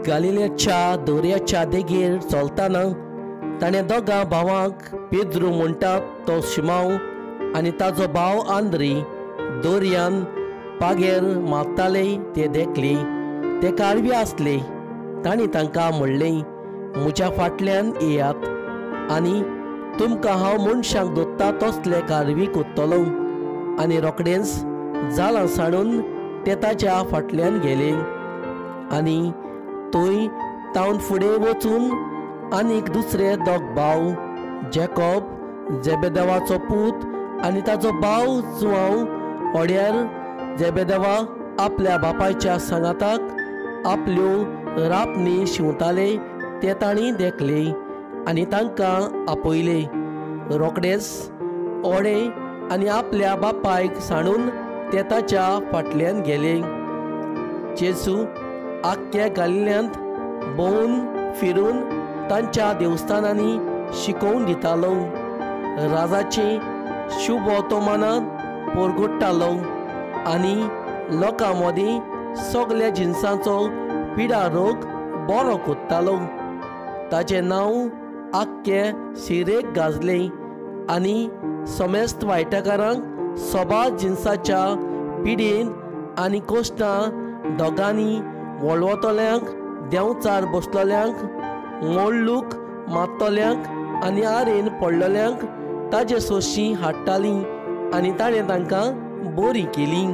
गालिलेच्या दर्याच्या देगेर चलतना ताणें दोगां भावांक पेद्रू म्हणटात तो शिमांव आनी ताजो भाव आंद्री दर्यान पागेर मारताले ते देखले. ते कारवी आसले. तांणी तांकां म्हणलें, म्हज्या फाटल्यान येयात आनी तुमकां हांव मनशांक दोत्ता तसले कारवी कोत्तलो. आनी रोखडेंच जालां सांडून ते ताच्या फाटल्यान गेले. आनी थंय तावन फुडें वचून आनीक दुसरे दोग भाव जेकॉब जेबेदेवाचो पूत आनी ताजो भाव जुआंव होड्यार जेबेदेवा आपल्या बापायच्या सांगाताक आपल्यो रापणी शिंवताले ते तांणी देखले आनी तांकां आपयले. रोखडेच ओडे आनी आपल्या बापायक सांडून ते ताच्या फाटल्यान गेले. जेजू आख्ख्या गालिल्यांत भोंवून फिरून तांच्या देवस्थानांनी शिकोवन दितालो. राजाची शुभवर्तमानां परगट्टालो आनी लोकां मदीं सगल्या जिनसांचो पिडा रोग बरो कोत्तालो. ताचें नांव आख्खे सिरेक गाजलें आनी समेस्त वायटकारांक सोबा जिनसाच्या पिडेन आनी कोश्टां दोगांनी वळवतल्यांक, देंवचार बसलेल्यांक, मोडलूक मारतल्यांक आनी आरेन पडलेल्यांक ताजे सोशी हाडटालीं आनी ताणें तांकां बरीं केलीं.